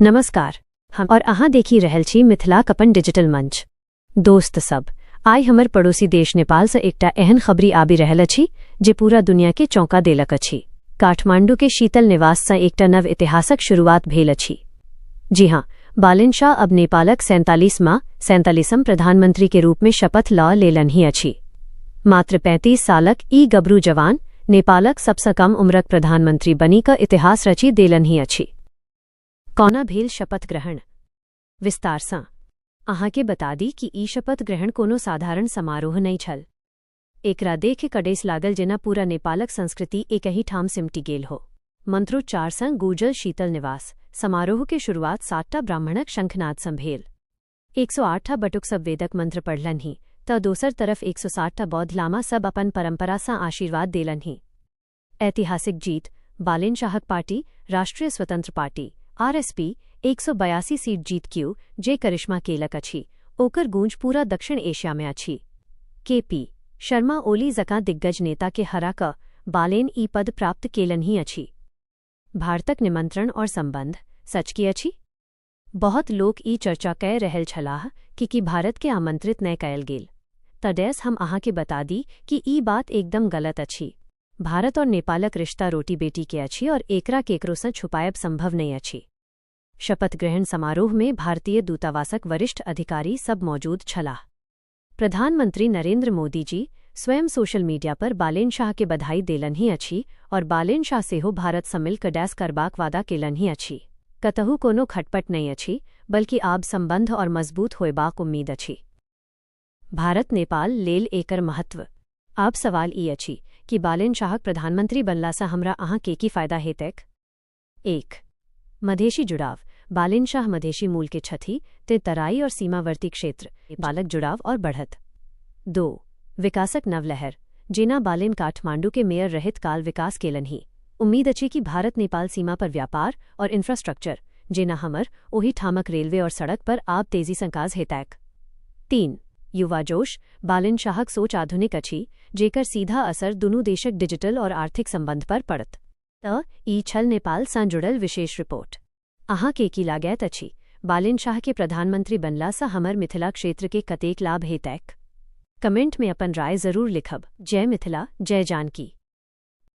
नमस्कार, हम और अहाँ देखि रहल छी मिथिलाक अपन डिजिटल मंच। दोस्त सब, आइ हमर पड़ोसी देश नेपाल से एकटा एहन खबरी आबि रहल अछि जे पूरा दुनिया के चौंका देलक अछि। काठमांडू के शीतल निवास से एकटा नव इतिहासक शुरुआत भेल अछि। जी हाँ, बालेन शाह अब नेपालक 47वां 47म प्रधानमंत्री के रूप में शपथ लऽ लेलन्हि अछि। मात्र 35 सालक ई गबरू जवान नेपालक सबसँ कम उम्रक प्रधानमंत्री बनि कऽ इतिहास रचि देलन्हि अछि। कोना भेल शपथ ग्रहण? विस्तारसँ अहाँके बता दी कि ई शपथ ग्रहण कोनो साधारण समारोह नहि छल। एकरा देख कडेस लागल जेना पूरा नेपालक संस्कृति एकहि ठाम सिमटि गेल हो। मंत्रोच्चारसँ गूंजल शीतल निवास। समारोह के शुरुआत 7टा ब्राह्मणक शंखनादसँ भेल। 108टा बटुक सब वेदक मंत्र पढ़लन्हि, तऽ दोसर तरफ 107टा बौद्ध लामा सब अपन परंपरासँ आशीर्वाद देलन्हि। ऐतिहासिक जीत। बालेन शाहक पार्टी, राष्ट्रीय स्वतंत्र पार्टी, आरएसपी, 182 सीट जीत कऽ जे करिश्मा केलक अछि, ओकर गूंज पूरा दक्षिण एशिया में अछि। केपी शर्मा ओली जकाँ दिग्गज नेता के हरा कऽ बालेन ई पद प्राप्त केलन्हि अछि। भारतक निमंत्रण और संबंध सच की अछि? बहुत लोक ई चर्चा कय रहल छलाह कि भारत के आमंत्रित नहि कयल गेल। तडैस हम अहाँके बता दी कि ई बात एकदम गलत अछि। भारत और नेपालक रिश्ता रोटी बेटी के अछि और एकरा केकरोसँ छुपायब संभव नहि अछि। शपथ ग्रहण समारोह में भारतीय दूतावासक वरिष्ठ अधिकारी सब मौजूद छलाह। प्रधानमंत्री नरेंद्र मोदी जी स्वयं सोशल मीडिया पर बालेन शाह के बधाई देलन्हि अछि और बालेन शाह सेहो भारत सँ मिल कऽ डैस करबाक वादा केलन्हि अछि। कतहु कोनो खटपट नहि अछि, बल्कि आब संबंध और मजबूत होयबाक उम्मीद अछि। भारत नेपाल लेल एकर महत्व। आब सवाल ई अछि कि बालेन शाहक प्रधानमंत्री बनलासँ हमरा अहाँ के की फायदा हेतैक? 1, मधेशी जुड़ाव। बालेन शाह मधेशी मूल के छथि, ते तराई और सीमावर्ती क्षेत्र नेपालक जुड़ाव और बढ़त। 2, विकासक नव लहर। जेना बालेन काठमांडू के मेयर रहित काल विकास केलन्हि, उम्मीद अछि कि भारत नेपाल सीमा पर व्यापार और इंफ्रास्ट्रक्चर, जेना हमर ओहि ठामक रेलवे और सड़क पर आब तेजी सँ काज हेतैक। 3, युवा जोश। बालेन शाहक सोच आधुनिक अछि, जेकर सीधा असर दुनू देशक डिजिटल और आर्थिक संबंध पर पड़त। तऽ ई छल नेपाल सँ जुड़ल विशेष रिपोर्ट। अहाँ के की लागैत अछि, बालेन शाह के प्रधानमंत्री बनलासँ हमर मिथिला क्षेत्र के कतेक लाभ हेतैक? कमेंट में अपन राय जरूर लिखब। जय मिथिला, जय जानकी।